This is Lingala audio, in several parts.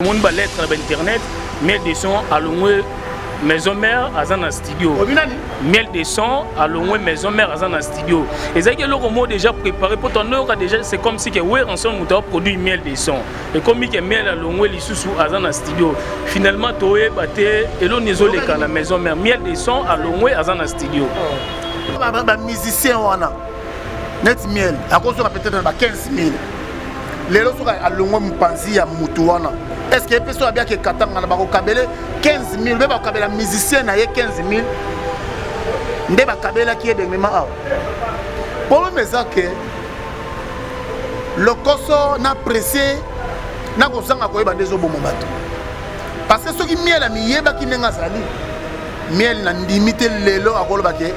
Tomoni ba lettre na ba internet, Miel de son alongwe maison mère aza na studio. Miel de son alongwe maison mère aza na studio. Ezalaki eloko moko déjà préparé po tonoyoka déjà c'est comme si que Werrason moto a produit miel de son. Ekomi que miel alongwe lisusu aza na studio. Finalement toyeba te eloni ezoleka na maison mère. Miel de son alongwe aza na studio. Ba musicien wana net miel akozonga peut-être na ba 15 000 lelo soki alongwe mopanzi ya motu wana est ce que ye mpe soki abiaki ekatanga na bakokabele 15 000 mpe bakokabela musicien na ye 15 000 nde bakabelaki ye dernièrement awa problème eza ke lokoso na presse na kozanga koyeba nde ezoboma bato parce que soki miel amiyebaki ndenge azali miel na ndimi te lelo akoloba ke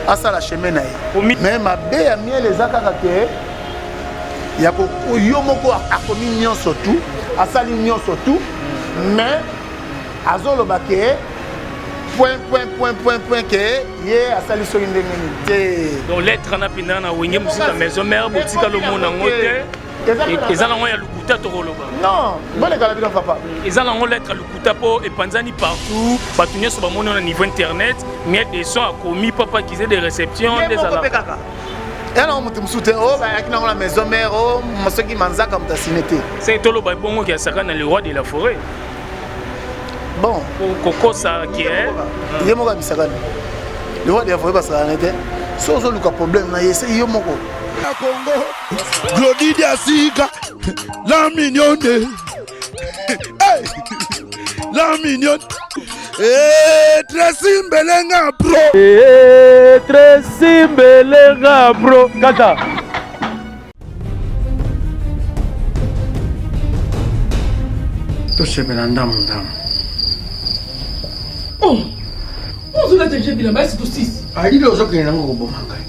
asala chemin na ye mais mabe ya miel eza kaka ke ya yo moko akomi nyonso tu asali nyonso tu mais azoloba ke point point point point point ke ye asali soki ndenge nini te. Donc lettre na pinda na wenge musika maison mère botika lomona yango te eza nango ya lokuta tokoloba. Non, bolekala bino papa. Eza nango lettre ya lokuta mpo epanzani partout, bato nyonso bamoni na niveau internet, miel de son akomi papa kize de réception nde ezala kaka ya nango moto mosusu te oyo bayaki nango na maison mère o soki manzaka moto asine te. Se toloba bongo ke asaka na le roi de la forêt. Bon, kokosa ke ye moko abisaka le roi de la forêt basaka na te so ozoluka problème na ye se yo moko. Na Congo, Glody Diasika, la mignonne. Hey, la mignonne. Hey, Tracy Mbelenga bro. Hey, Tracy Mbelenga bro. Kata. tosepela ndamu ndamu. Oh, ozolata je bilamba esi tosisi. Alili ozokende nango koboma ngai.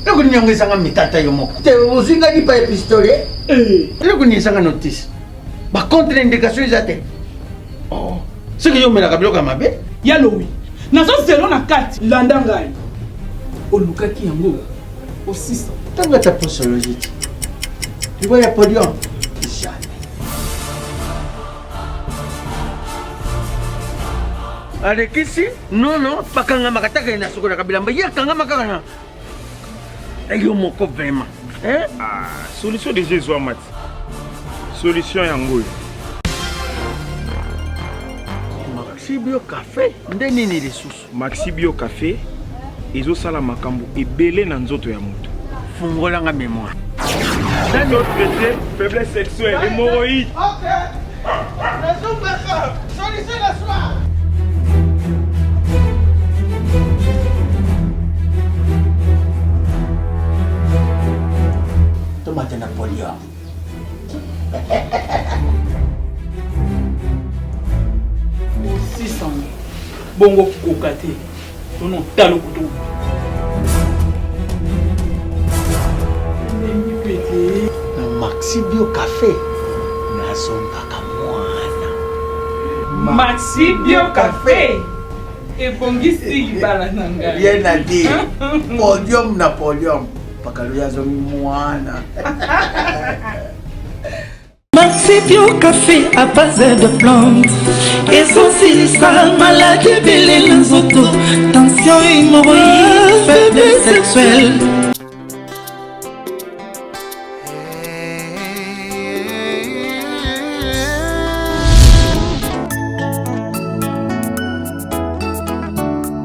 Eloko nini yango ezanga mitata yo moko te ozwi ngai lipa ya pistolet. Eh. Eloko nini ezanga notice ba contre indication eza te. Oh, soki yo omelaka biloko ya mabe. Ya lowi nazo zelo na kati landa ngai olukaki yango osisa. Ntango ata posologie te liwa ya podium jamais. Alekisi non non bakangamaka taka na sokolaka bilamba ye akangama kaka na yo moko vraiment eh? Ah, solution déjà ezwama ti solution yango oyo. Maxi Bio Cafe nde nini lisusu? Maxi Bio Cafe ezosala makambo ebele na nzoto ya moto. Fungolanga memoire. Traité faiblesse sexuelle, hémorroïde. Ok. Solution na soir. Tomate na polio. Osisango bongo koka te tono talo kutu na Maxi Bio Cafe nazongaka mwana. Maxi Bio Cafe ebongisi libala na ngai. Rien à dire. Podium na podium. Pakalo azongi mwana. Maxi Bio Café à base de plantes ezosilisa maladi ebele na nzoto tension hémorroïde faiblesse sexuelle.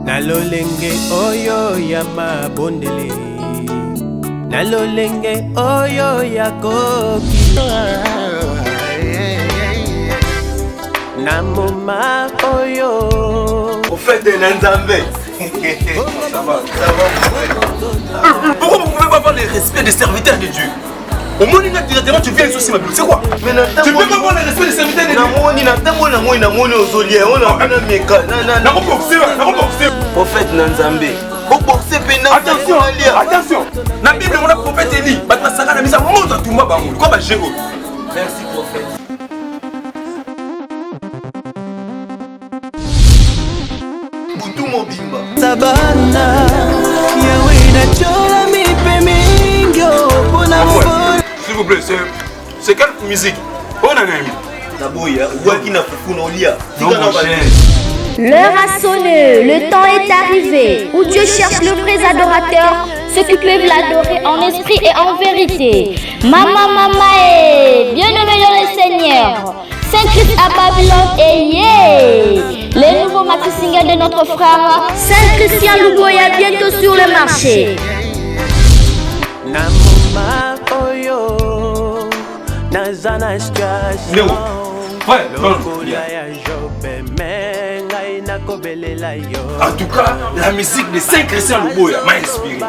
Na lolenge oyo ya mabondeli, na lolenge oyo ya koki, na moma oyo Prophète na Nzambe. Ça va, ça va. Pourquoi vous pouvez pas avoir le respect des serviteurs de Dieu? Omoni nga directement tu viens ici ma c'est quoi? Tu peux pas avoir le respect des serviteurs de Dieu. Namoni na tambola namoni namoni ozolia ona na meka na na na boxer na boxer. Prophète na Nzambe. Boboxe pe na Attention, attention. Na Bible mona prophète Eli, bato basaka na misa moto atumba bango. Quoi ba jego? Merci prophète. Butu mobimba. Sabana yawe natyola mipe mingi mpona S'il vous plaît, c'est quelle musique? On a na nani? Naboya, obwaki na fufu na olia. Tika na ba L'heure a sonné, le temps est arrivé où Dieu cherche le vrai adorateur, ceux qui peuvent l'adorer en esprit et en vérité. Maman, maman, eh, bien-aimé dans le Seigneur, Saint Christ à Babylone et yeah! Les nouveaux maxi singles de notre frère Saint Christian Luboya bientôt sur le marché. Na moma oyo naza na situation lokola ya jobe me ngai nakobelela yo. En tout cas, la musique de Saint Christian Luboya m'a inspiré.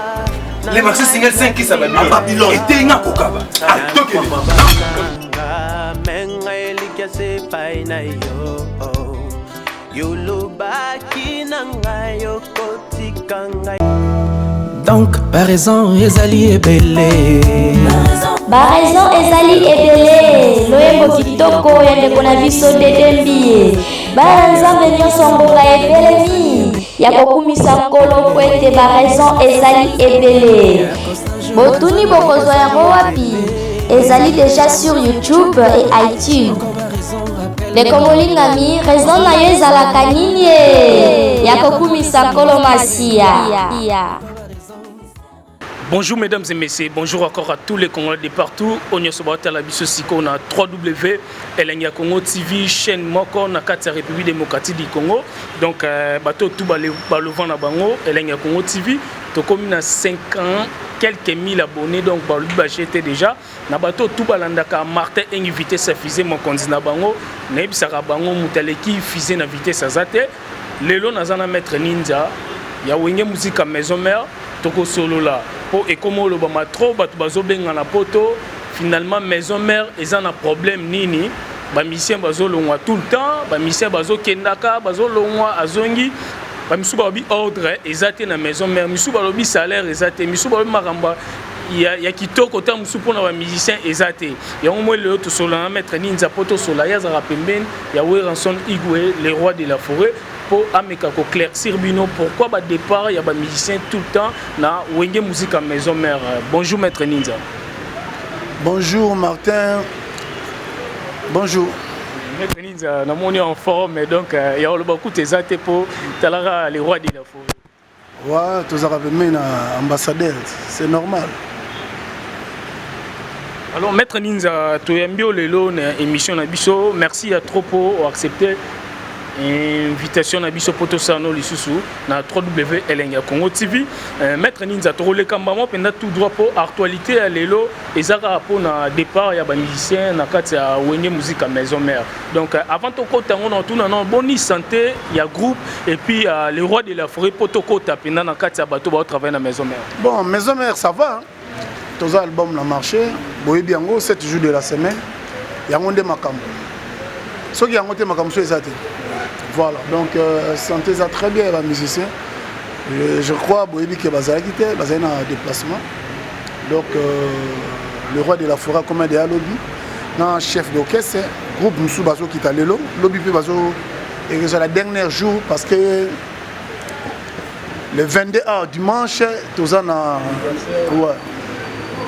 Les maxi single Saint Christ à Babylone. À Babylone. Et nga kokaba. Ah, tokende. Me ngai elikya se epai na yo yolobaki na ngai okotika ngai. Donc baraison ezali ebele. Baraison ezali ebele. Loyembo kitoko ya ndeko na biso Dede Mbiye. Bana Nzambe nyonso, ngonga ebelemi ya kokumisa Nkolo mpo ete baraison ezali ebele. Botuni bokozwa yango wapi? Ezali déjà sur YouTube et iTunes. Ndeko molingami, raison na yo ezalaka nini e ya kokumisa Nkolo Masiya? Bonjour mesdames et messieurs, bonjour encore à tous les Congolais de partout. Onyoso baotala biso siko na 3W Elengi ya Congo TV, chaîne moko na kati ya République démocratique du Congo. Donc bato tout balovant na bango Elengi ya Congo TV, tokomi na 5 ans quelques mille abonnés, donc balobi ba jeté déjà na bato tout balandaka Martin Engi vitesse ya fusée, mokonzi na bango. Nayebisaka bango, moto aleki fusée na vitesse aza te. Lelo naza na maître Ninja ya Wenge Musica Maison Mère. Tokosolola mpo ekoma olobama trop, bato bazobenga na poto. Finalement, Maison Mère eza na problème nini? Bamusicien bazolongwa tout le temps, bamusicien bazokendaka, bazolongwa, azongi. Bamisusu balobi ordre eza te na Maison Mère, misusu balobi salaire eza te, misusu balobi makambo ya kitoko ta mosusu mpona bamusicien eza te. Yango moi lelo tosolola na maître Ninja mpo tosola. Ye azalaka pembeni ya Werrason Igwe, le roi de la forêt, mpo ameka koéclaircir bino pourquoi badépart ya bamusicien tout le temps na Wenge Musica Maison Mère. Bonjour maître Ninja. Bonjour Martin, bonjour. Maître Ninja, namoni en forme, donc ya oloba kuta eza te mpo talaka le roi de la forêt. Ouais, tozalaka pembeni na ambassadeur, c'est normal. Alors maître Ninja, toyambi yo lelo na émission na biso. Merci ya trop po accepter invitation na biso po tosala no lisusu na 3W Elengi ya Congo TV. Maître Ninja, tokoleka mbamo mpenza tout droit mpo actualité ya lelo eza kaka mpona départ ya bamusicien na kati ya Wenge Musica Maison Mère. Donc avant tokota yango, na tuna na boni santé ya groupe et puis le roi de la forêt, mpo tokota mpenza na kati ya bato baotravaille na Maison Mère. Bon, Maison Mère, ça va, hein? Toza album na marché, boyebi yango, 7 jours de la semaine yango nde makambo. Soki yango te, makambo so eza te. Voilà, donc santé eza très bien ya bamusicien. Je crois boyebi ke bazalaki te, bazali na déplacement. Donc le roi de la forêt comme de alobi na chef d'orchestre, groupe mosusu bazokita lelo, lobi mpe bazo ekozala dernier jour, parce que le 22 heures dimanche toza na, ouais,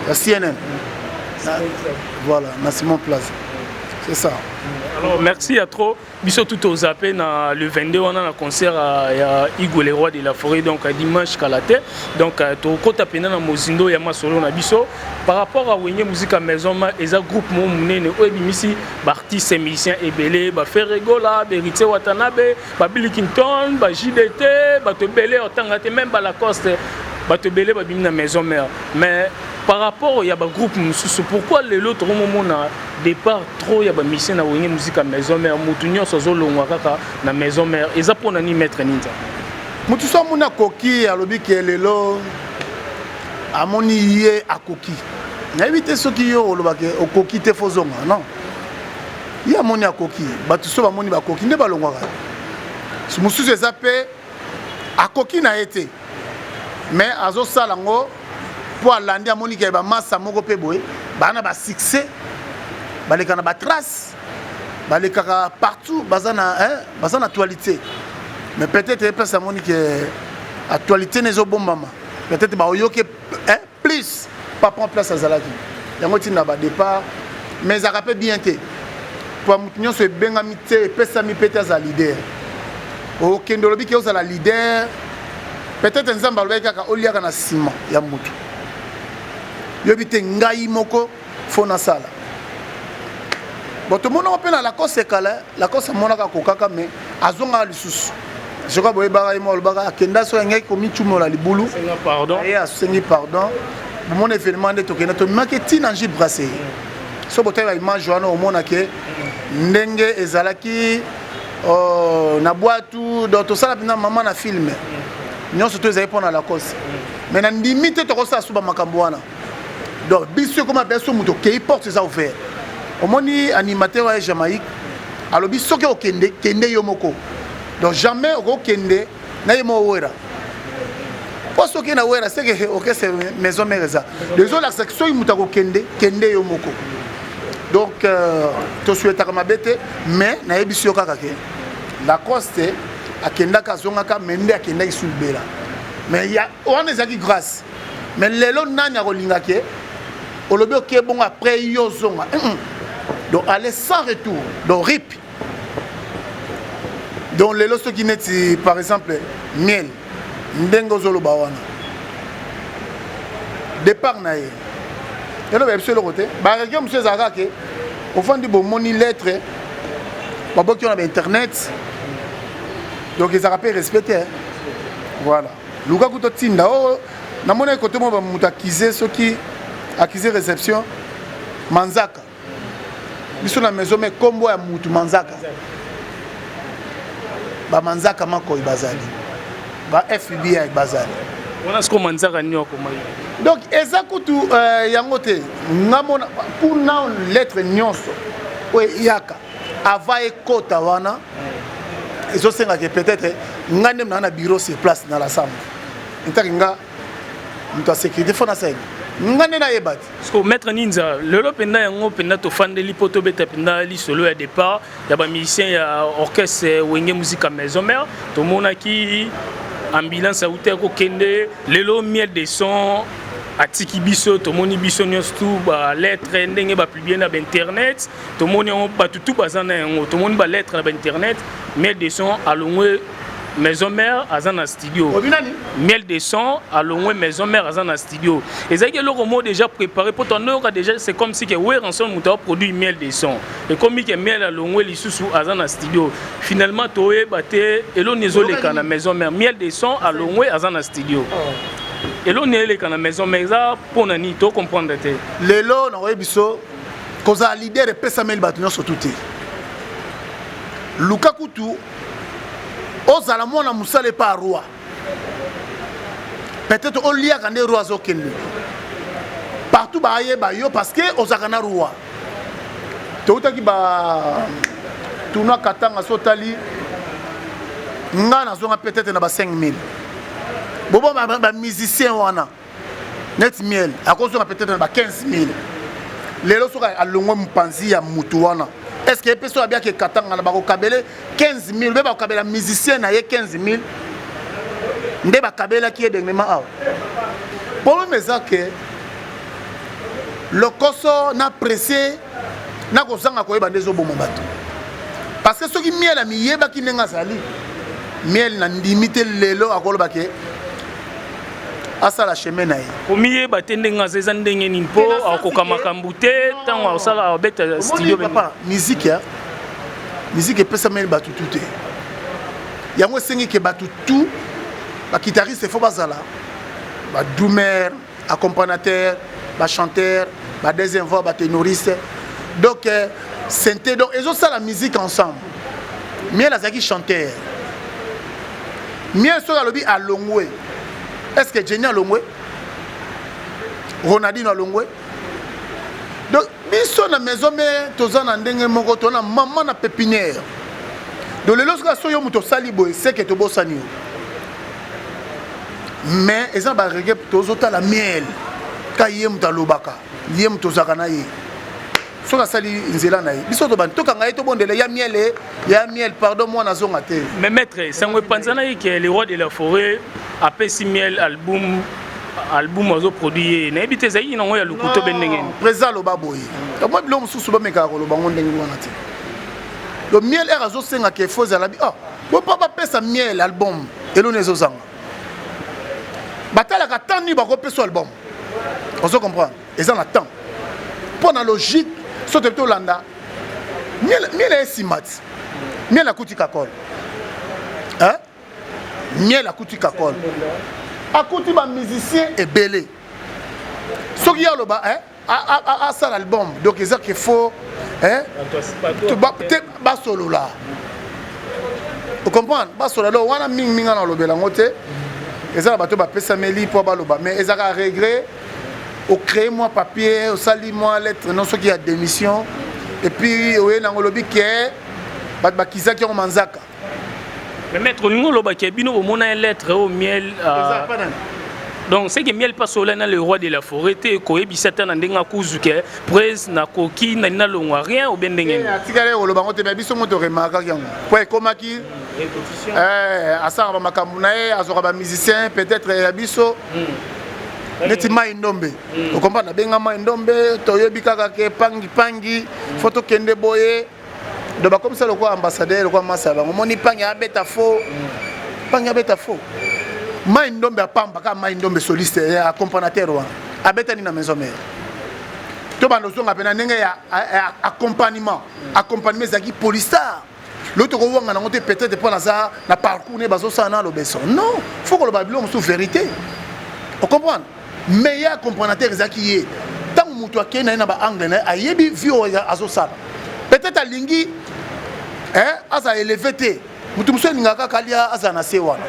ya CNN voilà, na Simon Plaza, c'est ça. Alors merci à trop. Biso tout tozape na le 22 wana na concert ya Igwe le roi de la forêt, donc dimanche kala te. Donc tokota mpenza na mozindo ya masolo na biso par rapport à Wenge Musica Maison Mère. Eza groupe mo monene oyo ebimisi baartiste musicien ebele, baFerre Gola, baHéritier Watanabe, baBill Clinton, baJDT, bato ebele otanga te, même balacoste, bato ebele babimi na Maison Mère. Mais par rapport ya bagroupe mosusu, pourquoi lelo tokomomona départ trop ya bamusicien na Wenge Musica Maison Mère? Motu nyonso azolongwa kaka na Maison Mère, eza mpona nini, maître Ninja? Motu so amoni akoki, alobi ke lelo amoni ye akoki. Nayebi te soki yo olobake okoki te, fo zonga. Non, ye amoni akoki. Bato so bamoni bakoki nde balongwaka. Mosusu eza mpe akoki na ye te, mais azosala yango mpo alandi, amoni ke bamasa moko mpe boye baa na basuccès, baleka na batrace, balekaka partout, baza na, hein, baza na actualité. Mais peut-être ye place amoni ke actualité na ezobombama, peut-être baoyoki, hein, plus papa place azalaki yango ntina badépart. Mais ezalaka mpe bien te. Mpo moto nyonso ebengami te, epesami mpe te azala leader. Okende olobi ke ozala leader, peut-être Nzambe alobaki kaka oliaka na nsima ya moto. Yobi te ngai moko fo nasala. Bon, tomonaka mpe na Lacoste kala, Lacoste amonaka akokaka mais azongaka lisusu. Je crois boyebaka ye moko alobaka akenda soki angaki komicumola libulu. Ye asengi pardon. Bomona événement nde tokenda tomemaki ntina Njip Brasserie. So botali ba image wana omona ke ndenge ezalaki euh, na bwatu donc tosala mpenza mama na film nyonso to ezali mpo na Lacoste. Mais na ndimi te tokosala so bamakambo wana. Donc biso ekoma biso moto okei porte eza ouvert. Omoni animateur ya Jamaïque alobi soki okende kende yo moko. Donc jamais okokende na ye moko wera. Po soki na wera c'est que orchestre maison mère eza. Ezolakisa soki moto akokende kende yo moko. Donc euh, tosouhaitaka mabe te mais nayebisi yo kaka ke Lacoste akendaka azongaka mais nde akendaki su libela. Mais ya wana ezalaki grâce. Mais lelo nani akolinga ke olobi oke bongo après yo ozonga. Donc aller sans retour. Donc rip. Donc lelo soki neti par exemple miel ndenge ozoloba wana départ na ye eloba biso eloko te. Ba région mosusu ezalaka ke ofandi bomoni lettre baboki wana ba internet, donc ezalaka mpe respecté. Voilà, luka kuta tinda o namoni kote mo bamoto akize soki akize réception manzaka biso na maison mais kombo ya mutu manzaka ba manzaka makoi bazali ba FBI bazali wana siko manzaka nini akomaki. Donc eza kutu euh, yango te nga mona kuna lettre nyonso oyo eyaka avant ekota wana ezosengaka peut-être nga nde naa na bureau sur place na la sambo entaki nga moto ya sécurité fo nasali nga nde nayeba te. Parce que maître Ninza lelo mpenza yango mpenza tofandeli mpo tobeta mpenza lisolo ya départ ya bamusicien ya orchestre Wenge Musica Maison Mère. Tomonaki ambulance auti kokende lelo, Miel de Son atiki biso, tomoni biso nyonso tu balettre ndenge bapublie na bainternet, tomoni yango bato tu baza na yango, tomoni balettre na bainternet. Miel de Son alongwe Maison Mère aza na studio. Miel de Son alongwe Maison Mère aza na studio. Ezalaki eloko moko déjà préparé mpo tonoyoka déjà, c'est comme si ke Werrason moto aproduit Miel de Son, ekomi ke Miel alongwe lisusu aza na studio. Finalement toyeba te eloni ezoleka na Maison Mère. Miel de Son alongwe aza na studio, eloni eleka na Maison Mère eza mpo na nini? Tocomprendre te. Lelo nakoyebi biso kozala leader epesameli bato nyonso tu te. Luka kutu ozala mwana mosala epa roi, peut-être oliaka nde roi azokende partout bayeba yo parce que ozalaka na roi. Toutaki ba tournoi Katanga, so otali nga nazonga peut-être na ba 5000 bobo bamusicien wana neti Miel akozonga peut-être na ba 15 000. Lelo soki alongwe mopanzi ya mutu wana, est ce que epe soki abiaki ekatanga na bakokabele 15 000 mpe bakokabela musicien na ye 15 000 nde bakabelaki ye dernièrement awa? Problème eza ke lokoso na presse na kozanga koyeba nde ezoboma bato, parce que soki Miel amiyebaki ndenge azali, Miel na ndimi te lelo akoloba ke asala chemin na ye. Komiyeba te ndenge aza eza ndenge nini? Mpo akoka makambo te ntango asala abeta studio. Papa, musique ya musique epesameli bato tu te. Yango esengi ke bato tu baguitariste fo bazala badrummer, accompagnateur, bachanteur, badeuxième voix, baténoriste, donc euh, synthé, donc ezosala musique ensemble. Miel azalaki chanteur. Miel soki alobi alongwe, est ce que Jenny alongwe, Ronaldino alongwe? Donc biso na Maison Mère toza na ndenge moko, toza na mama na pépinière. Donc lelo soki aso yo moto osali boye seke tobosani yo, mais eza barege tozotala Miel ka ye moto alobaka, ye moto ozalaka na ye. Soki asali nzela na ye, biso tobandi tokanga ye, tobondela ya Miel, ya Miel pardon, mwana azonga te. Mais maître, sango epanzanaki ke le roi de la forêt apesi Miel album, album azoproduit ye, nayebi te ezalaki nango ya lokuto be ndenge nini. Président aloba boye, mwa biloko mosusu bamekaka koloba ngo ndenge wana te. Le miel r azosenga ke fo ezala bi, oh, bopa bapesa miel album eloni ezozanga. Batalaka temps nini bakopesa album. Ozo comprendre? Eza na temps. Mpo na logique, so toyebi tolanda miel, miel esima ti. Miel akuti kakol. Hein? Miel akuti kakol. Akuti ba musiciens ebele. Soki ye aloba, hein? Asala album donc eza ke faut, hein, te basolola, ocomprendre, basolola. Donc wana mingimingi na alobela yango te, eza na bato bapesameli mpo baloba, mais ezaka regret. Ocréer mwa papier, osali mwa lettre, non soki ya démission, et puis oye nango olobi ke bato bakizaki yango manzaka. Mais maître, olingi olobaki bino bomona ye lettre oyo miel, donc c'est que miel pasola na le roi de la forêt te, koyebisa ata na ndenge akuzu ke prese nakoki nani nalongwa rien obe ndenge nini? Atikali koloba yango te, mais biso moto remarkaki yango po ekomaki asalaka bamakambo na ye, azwaka bamusicien peut-être ya biso neti mai ndombe, okomprendre, nabenga mai ndombe, toyebi kaka ke pangi pangi fo tokende boye. Donc bakomisa lokola ambassadeur, lokola masa ya bango. Omoni pangi abeta fo, pangi abeta fo, mai ndombe apamba kaka mai ndombe soliste ya accompagnateur wana abetani na maison mère. To banda ozonga mpe na ndenge ya accompagnement. Accompagnement ezalaki polystar lo tokowanga nango te, peut-être mpo naza na parcours ne bazosala na lobeso. Non, faut koloba biloko mosusu vérité, ocomprendre. Meilleur accompagnateur ezalaki ye. Ntango moto akei na ye na baangle na ye, ayebi vie oyo azosala, peut-être alingi azala élevé te. Moto mosusu alingaka kaka alia, azala na se wana.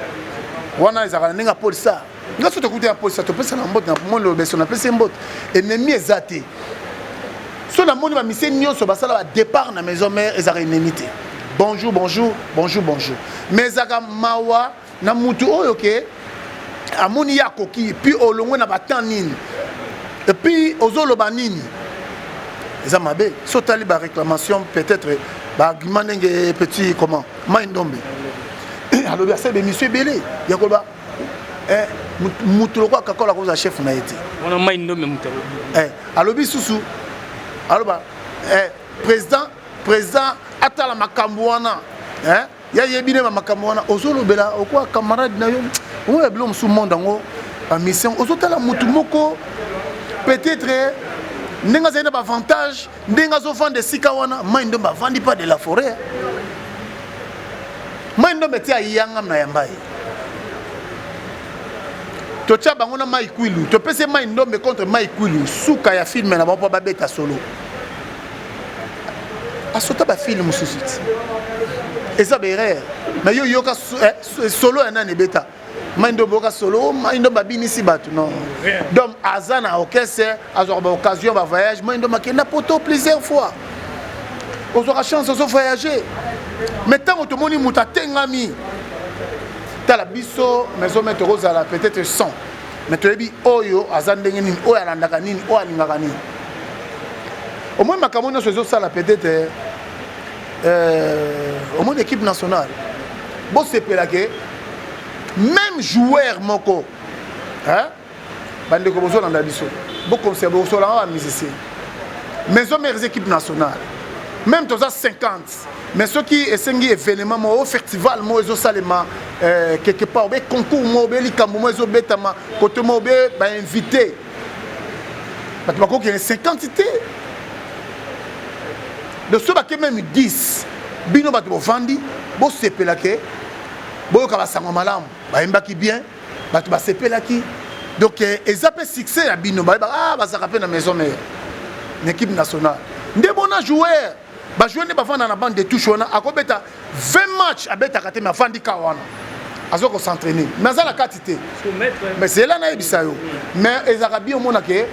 Wana ezalaka na ndenge ya polisa. Nga so tokuti ya polisa, topesa na mbote na moni lobeso, napesi ye mbote, ennemi eza te. So namoni bamisie nyonso basala badépart na maison mère, ezalaka ennemi te. Bonjour, bonjour, bonjour, bonjour. Mais ezalaka mawa na mutu oyo ke amoni ye akoki, puis olongwe na batemps nini, et puis ozoloba nini, eza mabe. So otali baréclamation, peut-être baargument ndenge petit comment mai ndombe alobi, asali bémission ebele ya koloba mutu lokola kakola akozala chef na ye te. Wana mai ndombe mutu alobi. Alobi susu, aloba président, président atala makambo wana, ya yebi ne bamakambo wana ozolobela okoa camarade na yo. Oyo bilo mosusu monde yango bamission, ozotala mutu moko peut-être ndenge azali na baavantage, ndenge azovanda esika wana. Mai ndombe avandi pas de la forêt. Mai ndombe ti ayangam na yamba ye, totia bango na mai kwilu, topesi mai ndombe contre mai kwilu, suka ya filme na bango mpo babeta solo. Asota bafilme mosusu ti eza baerreur, mais yo yoka solo ya nani ebeta mai ndombe, oyoka solo mai ndombe abinisi bato. Non, donc aza na orchestre, azwaka baoccasion, bavoyage. Mai ndombe akenda poto plusieurs fois, ozwaka chance ozo voyager. Mais ntango tomoni moto atengami, tala biso maison mère tokozala peut-être 100, mais toyebi oyo aza ndenge nini, oyo alandaka nini, oyo alingaka nini. Omoni makambo nyonso ezosala peut-être omoni équipe nationale bosepelake même joueur moko, hein? Bandeko bozolanda biso, boconseil bosolanga bamusicien, maison mère équipe nationale, même toza 50, mais soki esengi événement moko, festival moko ezosalema quelque part, obe concours moko, obe likambo moko ezobetama kote moko, obe bainvité bato bakokende 50 te. Donc so bake même 10, bino bato bovandi bosepelake, boyoka basango malamu, bayembaki bien, bato basepelaki. Donc eza mpe succès ya bino, bayebaka ah, bazalaka mpe na maison mère na équipe nationale. Nde bona joueur, bajoueur nde bavanda na bande de touche wana, akobeta 20 match abetaka te, mais avandi ka wana, aza kos'entraîner, mais aza na kati te. Mais zela nayebisa yo, mais ezalaka bien omona ke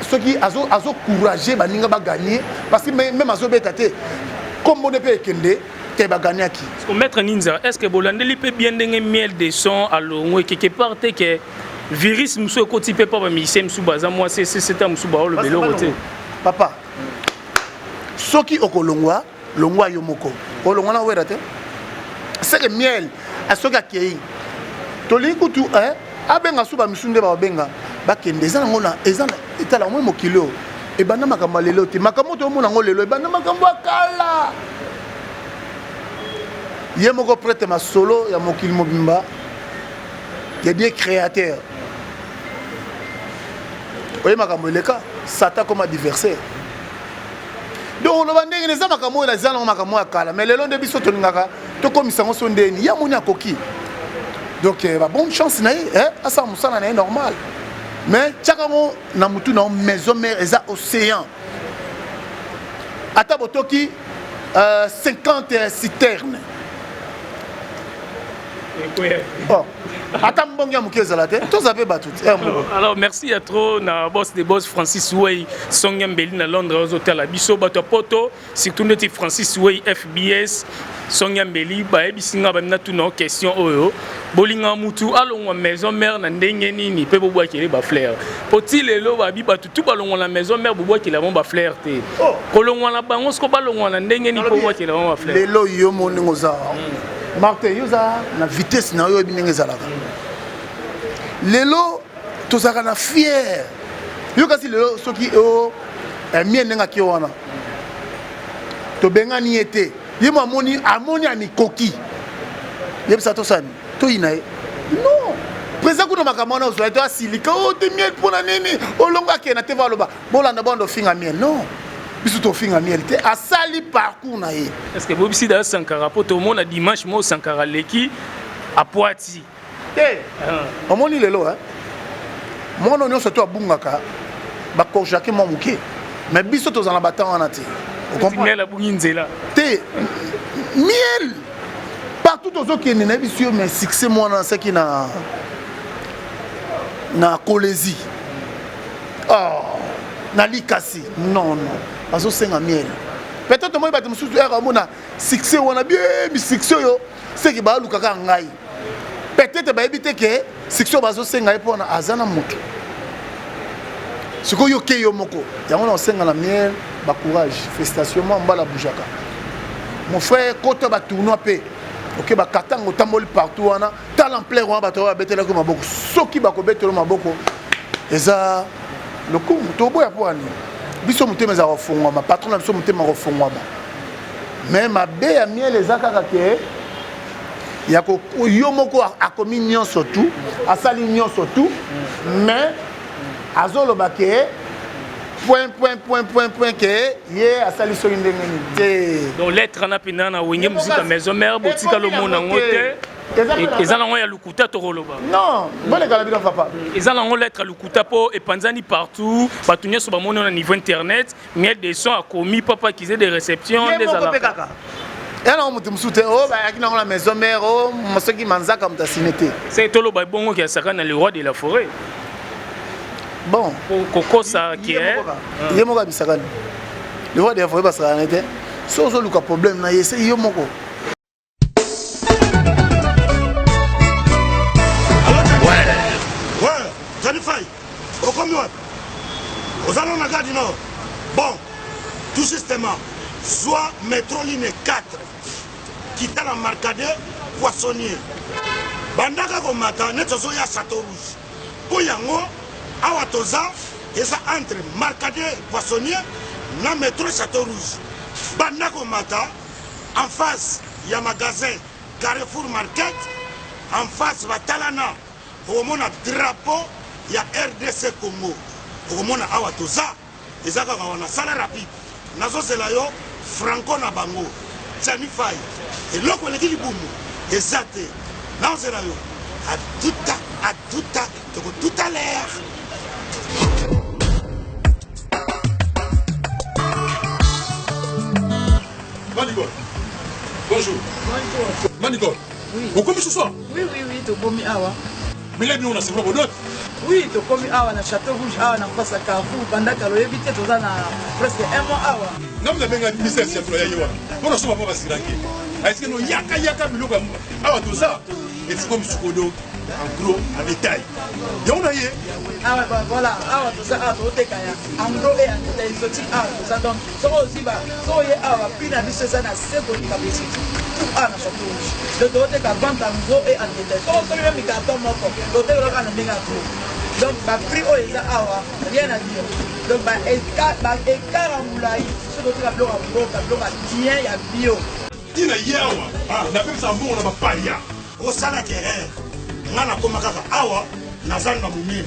soki azocourage baninga bagagner, parce que même azobeta te, kombo nde mpe ekende te, bagagnaki. Maître Ninza, est ce que bolandeli mpe bien ndenge miel de son alongwe quelque part te, ke virus mosusu ekoti mpe mpa bamusicien mosusu baza mwa ccta mosusu baoloba eloko te? Papa, soki okolongwa, longwa yo moko, olongwa na wera te. Seke miel soki akei, tolingi kutu abenga su bamisu nde babenga bakende. Eza nango na eza etala moi mokili oyo ebanda makambo ya lelo te. Makambo oyo toomona yango lelo ebanda makambo ya kala. Ye moko prêtre masolo ya mokili mobimba ya die créateur. Oye makambo eleka Satan comme adversaire. Donc oloba ndenge eza makambo oyo eza nango makambo ya kala mais lelo nde biso tolingaka tokomisa yango so ndeni ye amoni akoki. Donc eh, ba bonne chance na ye eh, asala mosala na ye normal. Mais tiaka yango na mutu na yo maison mère eza océan. Ata botoki 50 euh, citerne oh. ata mbongo ya moke ezala te toza mpe bato te alors merci ya trop na boss de boss francis way songe mbeli na londres ozotala biso bato ya poto surtout ndeti francis way fbs songe mbeli bayebisi nga bamina tuna question oyo bolinga mutu alongwa maison mère na ndenge nini mpe bobwakele bafleur mpo ti lelo babi bato tu balongwa na maison mère bobwakela bango bafleur te oh. Kolongwa na bango siko balongwa na ndenge nini mpo bobwakela bango bafleur lelo yo mo ndenge oza hmm. Martin yo oza na vitesse na yo oyebi ndenge ezalaka lelo tozalaka na fiere yo kasi lelo soki o oh, eh, mie ndenge ake wana tobengani ye te ye mo amoni amoni amikoki yebisa tosani toyina ye non président kuna makambo wana ozwa to asilika o oh, te miel mpo na nini olongo akende na te aloba bolanda banda ofinga miel non biso tofinga miel te asali parcours na ye est ce que bobisi da sankara mpo tomona dimanche mo sankara aleki apwati te ah. Omoni lelo mwana nyonso to abungaka bakorjake mwa moke mais biso tozala na batemp wana te. Miel abungi nzela te miel partout tozokende nayebi biso yo mais succès mwana asaki na na kolezi oh, na likasi non non bazosenga miel peut-être omoni bato mosusu yaka omona succès wana bien succès oyo seki baluka kaka ngai peut-être bayebi te ke succès oyo bazosenga ye mpona aza na moto sikoyo oke yo moko yango na osenga na miel bacourage félicitation mwa mbala boujaka mon frère kota batournoi mpe oke bakatanga otamboli partout wana tala ampleur wana bato oyo babetelaki maboko soki bakobetela maboko eza lokumu toboya mpo wani biso motema ezala kofungwama patron na biso motema kofungwama mais mabe ya miel eza kaka ke ya yo moko akomi nyonso tu asali nyonso tu mais azoloba ke point point point point point ke ye asali soki ndenge nini te. Donc lettre wana mpenza na wenge muzika maison mère botikala omona yango te eza nango ya lokuta tokoloba non bolekala bino papa eza nango lettre ya lokuta mpo epanzani partout bato nyonso bamoni na niveau internet miel de son akomi papa accusé de réception nde ezalaka ya nango moto mosusu te oyo oh, bayaki nango na maison mère o oh, soki manzaka moto asine te se toloba bongo ke asaka na le roi de la forêt bon kokosa ke ye moko abisaka le roi de la forêt basakana ne te soki ozoluka problème na ye se yo moko. Okomi wapi? Oza nano na gare du Nord? Bon, tout justement, zwa metro ligne 4 kita na Marcadet Poissonnier, bandaka komata neti ozoya Chateau Rouge, mpo yango awa toza eza entre Marcadet Poissonnier na metro Chateau Rouge, banda komata en face ya magasin Carrefour Market, en face batalana okomona drapeau ya rdc Congo okomona awa toza eza kaka wana sala rapide nazozela yo franco na bango Gianni Fay eloko eleki libumu eza te nazozela yo atuta atuta toko tout à l'heure. Manicole. Bonjour. Bonjour. Manicole. Oui. Okomi ce soir? Oui, oui, oui, tokomi awa. Mais bino na sebula bodot. Oui, tokomi awa na Château Rouge awa na face ya Carrefour banda kala oyebi te toza na presque un mois awa. Nga mutu abenga Mister Siatula ya ye wana. Pona soma pa basiranke. Aisike no yaka yaka biloko ya awa toza etikomi sikoyo en gros en détail. Yango na ye. Awa voilà, awa toza awa toteka ya en gros et en détail exotique awa toza donc soki ozwi ba soki oye awa prix na biso eza na se koleka boutique tout awa na Château Rouge. Donc toteka vente en gros et en détail. Soki osombi meme carton moko totekelaka na ndenge ya gros. Donc ba prix oyo eza awa rien à dire. Donc ba écart ba écart ya molai soki toteka biloko ya mboka biloko ya bien ya bio. Tina ye awa napesaka mbongo na bapaya. Osalaki erreur, nga nakoma kaka awa na zando ya monene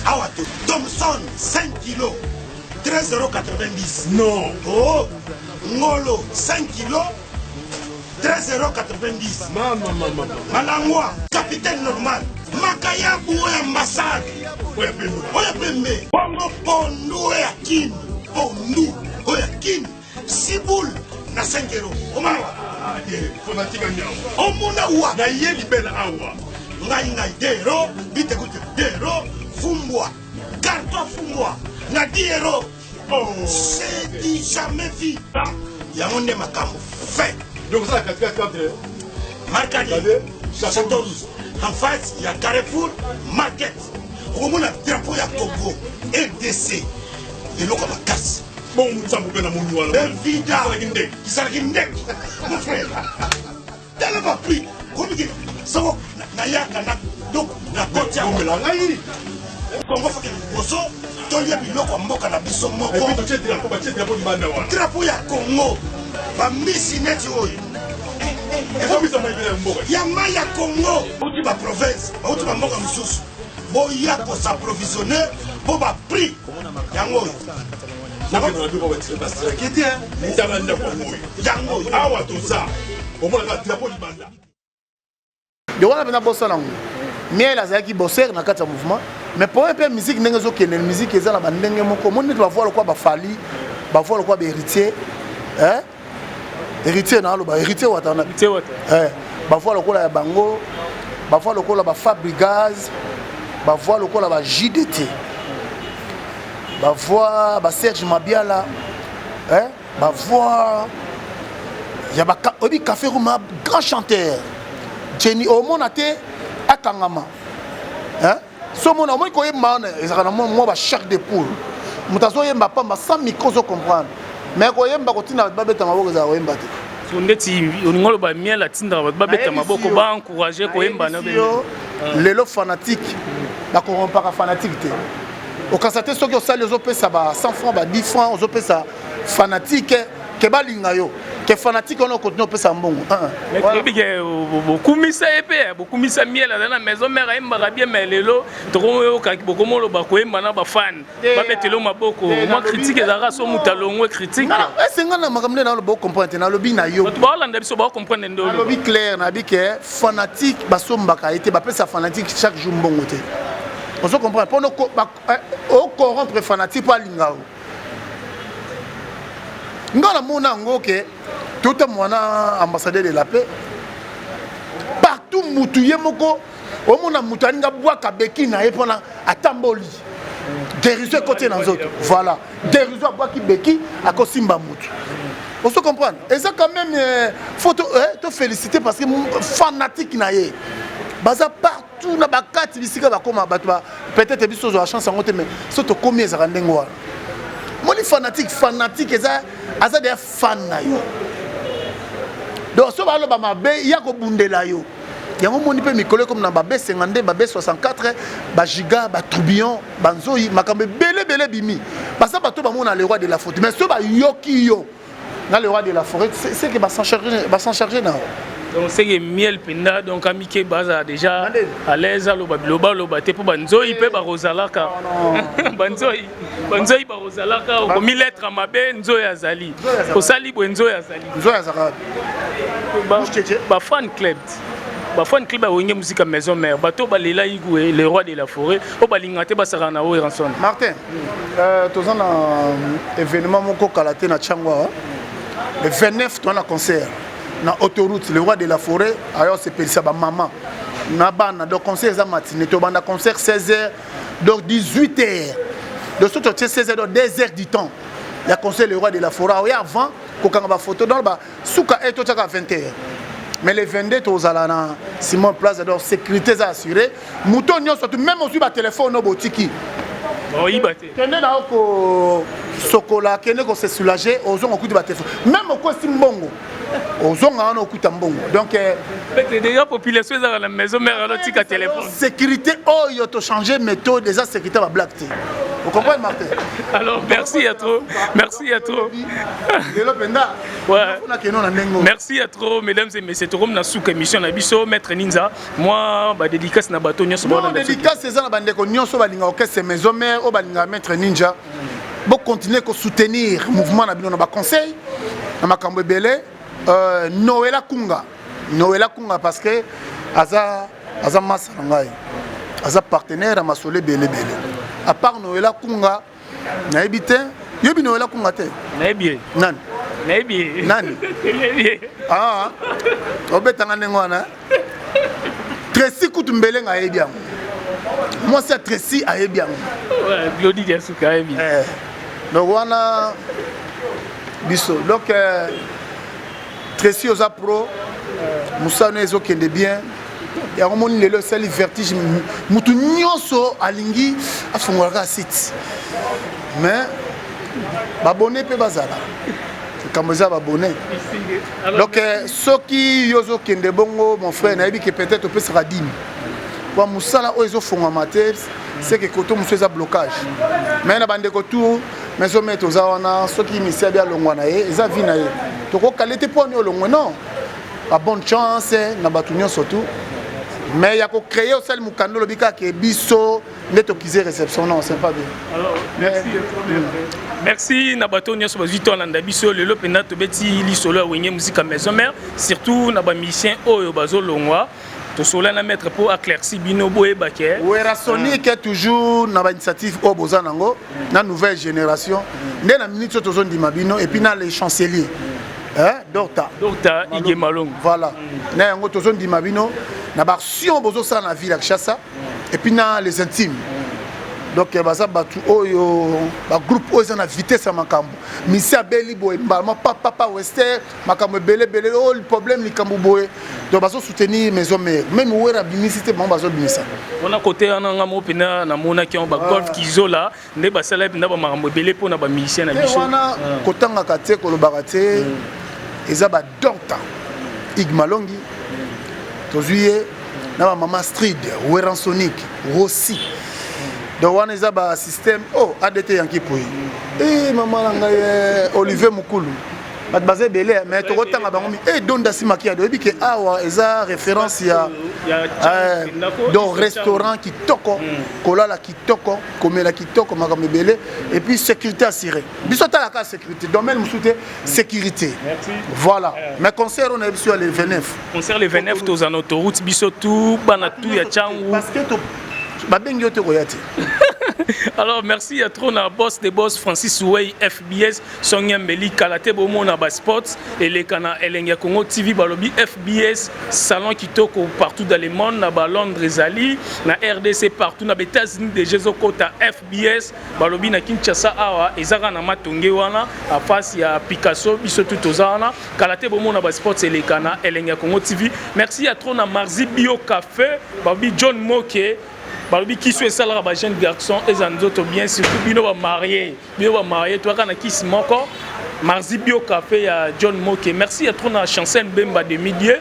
awa te. Thomson 5 kilo 13,90 Non. Oh, ngolo 5 kilo 13,90 Mama mama. Malangwa capitaine normal makayabu oyo ambassade oyo pembe oyo pembe bongo pondu oyo ya kin pondu oyo ya kin siboule na 5 euro omona wa fanatika nyawa omona wa na ye libela awa ngai ngai dero bitekute dero fumbwa carton fumbwa na 10 euro oh. C'est du jamais vu yango nde makambo fait. Donc ça katikati entre Markadi Château Rouge en face ya Carrefour Market okomona drapeau ya Congo RDC eloko ya makasi. Bongo mutsambo mpe na moni wana Benvida ezalaki ndeke mon frère tala ba prix komiki soko nayaka na donc nakoti yango ngai Congo foke liboso tolia biloko ya mboka na biso moko drapeau ya Congo bambisi neti oyo ya mai ya Congo bauti ba province bauti ba mboka mosusu boya kosapprovisionne mpo ba prix yango oyo tala ndako yango oyo yango oyo awa toza omonaka drapeau libanda. De wana mpenza bosana yango miel azalaki bosser na kati ya mouvement mais problème mpe musique ndenge ezokende musique eza na bandenge moko omoni neti bavoi lokola bafali bavoi lokola bahéritier héritier na aloba héritier wata wana bavoi lokola ya bango bavoi lokola bafabrigaz bavoi lokola ba jdt bavoi ba serge mabiala bavoi ya oyebi café ruma grand chanteur jenny omona te akangama so omona omoni koyemba wana ezalaka na mwa ba chair de poule moto azoyemba pamba sans micro ozo comprendre mais koyemba kotinda bato babeta maboko ezalaka koyemba te. Ndeti olingi oloba miel atindaka bato babeta maboko ba encourage koyemba na yo lelo fanatique bakorompaka fanatique te okasa te soki osali ozopesa ba 100 francs ba 10 francs ozopesa fanatique ke balinga yo ke fanatique wana okontinue opesa mbongo. Toyebi ke bokumisa ye mpe bokumisa miel aza na maison mare ayembaka bien mais lelo tokoyoka bokomoloba koyemba na bafane babetelo maboko mwa critique ezalaka so moto alongwe critique. Ese nga na makambo nde naloba ocomprendre te nalobi na yo bato baolanda biso baocomprendre nde nalobi clair nayebi ke fanatique basombaka ye te bapesa fanatique chaque jour mbongo te ozo comprendre mpo ocorrompre fanatique mpo alinga yo nga namona yango ke tota mwana ambassadeur de la paix partout mutu ye moko omona mutu alinga bwaka beki na ye mpona atamboli dérision ekoti na nzoto voilà dérision abwaki beki akosimba mutu ozo comprendre eza quand même faut to, to féliciter parce que fanatique na ye baza partout na bakati bisika bakoma bato ba peut-être biso ozwa chance yango te mais so tokomi ezalaka ndenge wana moni fanatique fanatique eza aza deya fan na yo donc so baloba mabe ya kobundela yo yango moni mpe mikolo ekomi na babe 52 babe 64 bagiga batourbillon banzoi makambo ebele ebele ebimi baza bato bamona le roi de la faute mais so bayoki yo na le roi de la forêt c'est que basan charge na yo. Donc c'est que miel mpenza donc amike bazala déjà à l'aise aloba biloba aloba te mpo banzoi mpe bakozalaka banzoi banzoi bakozalaka okomi lettre mabe nzoi azali osali boye nzoi azali nzoi azalaka ba fan club ba fan club ya Wenge Musica Maison Mère bato balela igwe le roi de la forêt oyo balingaka te basakana na oyo Ranson. Martin toza na événement moko kala te na Tshangu awa le 29 toza na concert na autoroute le roi de la forêt ayo asepelisa bamama na bana donc concert eza matinée tobanda concert 16h donc 18h donc soki totie 16h donc 2 heures du temps ya concert le roi de la forêt aoya avant kokanga bafoto donc basuka e totiaka 20h mais le 22 tozala na Simon Plaza donc sécurité eza assuré moto nyonso tu même ozwi batelefone oyo botiki oyiba te kende na yo kosokola kende kose soulager ozonga okuti batelefone même okwesi mbongo ozonga wana okuta mbongo donc peut-être déjà population ezalaka na maison mère alotika téléphone sécurité oyo tochange méthode eza sécurité bablague te. Ocomprendre, Martin? Alors merci à trop, merci à trop. Lelo mpenza. Ouais. Nakeno na ndenge oyo. Merci à trop, mesdames et messieurs. Tokomi na suka émission na biso, Maître Ninza. Moi, ba dédicace na bato nyonso Non, baolanda biso. dédicace eza na bandeko nyonso balingaka orchestre Maison Mère, oyo balingaka Maître Ninja. Bocontinue kosoutenir mouvement na bino na baconseil na makambo ebele. Noela Kunga, Noela Kunga, parce que aza masa na ngai, aza partenaire ya masolo ebele ebele. À part Noela Kunga, nayebi te. Yoyebi Noela Kunga te? Nayebi ye. Nani? Nayebi ye. Nani? Nayebi ye. Ah, obetanga ndenge wana. Tracy kutu mbelenga ayebi yango, mwasi ya Tracy ayebi yango. Ouais, Glody Diasuka ayebi. Eh, donc wana biso, donc Tracy oza pro, mosala ezokende bien. Yango moni lelo esali vertige, mutu nyonso alingi afungolaka site, mais babone mpe bazala likambo eza babone. Donc soki yo ozokende bongo, mon frère, nayebi ke peut-être opesaka dime po mosala oyo ezofungwama te, c'est que koto mosusu eza blocage. Mais na bandeko tour Maison Mère, toza wana. Soki misi abi alongwa na ye, eza vie na ye, tokokale te mpo ani olongwe. Non, ba bonne chance na bato nyonso tout. Mais ya kocréer, osali mokanda, olobi kaka ke biso nde tokize réception, non, c'est pas bien. Alors, merci, merci na bato nyonso bazwi to alanda biso lelo. Mpenza tobeti lisolo ya Wenge Musica Maison Mère, surtout na bamusicien oyo bazolongwa. Tosola na maître mpo éclairci bino, boyeba ke Werrasonic est toujours na bainitiative oyo boza nango na nouvelle génération nde na minute oyo tozondima bino, et puis na le chancelier, hein, Docta. Docta Ige Malongo. Voilà, na yango tozondima bino na baaction bozosala na ville ya Kinshasa et puis na les intimes. Donc baza bato oyo bagroupe oyo eza na vitesse ya makambo. Misi abeli boye, mbala papapa wester, makambo ebele ebele oyo problème, likambo boye. Donc bazosoutenir Maison Mère, même Wera abimisi te, bango bazobimisa. Wana kote wana nga mo mpena namonaki yango, bagolf kizola nde basala mpenza bamakambo ebele mpona bamusicien na te biso. Wana kotangaka te, kolobaka te, eza badocta Ig Malongi, tozwi ye na bamama Strid Weransonic Rossi. Donc wana eza basystème oh adt yanki poi e mama na ngai, Olivier Mokulu. Bato baza ebele, mais tokotanga bango e donda simaki ya oyebi ke awa eza référence ya donc restaurant kitoko, kolala kitoko, komela kitoko, makambo ebele, et puis sécurité assurée. Biso talaka sécurité, domaine mosusu te, sécurité. Voilà. Mais concert oyo nayebi biso ya le 29. Concert le 29, toza na autoroute, biso tu bana tu ya Tshangu. Parce que babengi yo te, koya te. Alors merci ya trop na boss de boss Francis Way FBS Songi Mbeli. Kala te bomona basports eleka na Elenge ya Congo TV. Balobi FBS salon kitoko partout dans le monde, na balondres ezali, na RDC partout, na baÉtats-Unis déjà ezokota FBS. Balobi na Kinshasa awa ezaka na Matonge wana, a face ya Picasso. Biso tu toza wana. Kala te bomona basports eleka na Elenge ya Congo TV. Merci ya trop na Marzi Bio Café. Balobi John Moke, balobi kiso esalaka bajeune garçon eza nzoto bien, surtout bino bamarie, bino bamarie, toyaka na kisi moko Marzi Bio Café ya John Moke. Merci ya trop na Chancel Mbemba de Midie,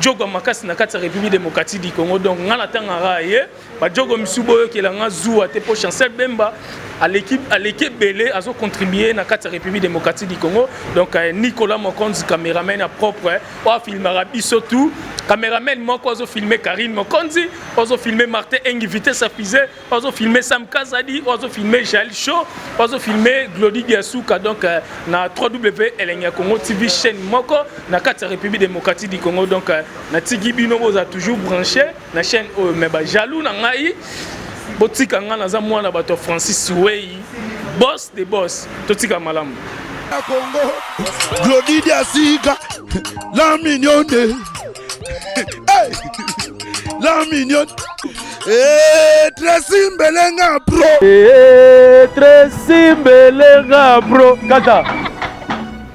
jogo makasi na kati ya République démocratique du Congo. Donc nga natangaka ye bajogo misu, boyokela nga zuwa te, mpo Chancel Bemba aleki, aleki ebele, azocontribue na kati ya République démocratique du Congo. Donc Nicolas Mokonzi, caméraman ya propre, oyo afilmaka biso tout, caméraman moko azofilme Karine Mokonzi, oyo azofilme Martin Engi vitesse ya fusée, oyo azofilme Sam Kazadi, oyo azofilme Jael Show, oyo azofilme Glody Diasuka. Donc na 3W Elenge ya Congo TV, chaîne moko na kati ya République démocratique du Congo. Donc natiki bino boza toujours branché na chaîne oyo. Mais bajaloux na ngai, botika ngai, naza mwana bato ya Francis Wei, boss de boss. Totika malamu. Congo, Glody Diasika, la mignonne. Hey, la mignonne. Eh, Tracy Mbelenga pro. Eh, Tracy Mbelenga pro. Kata.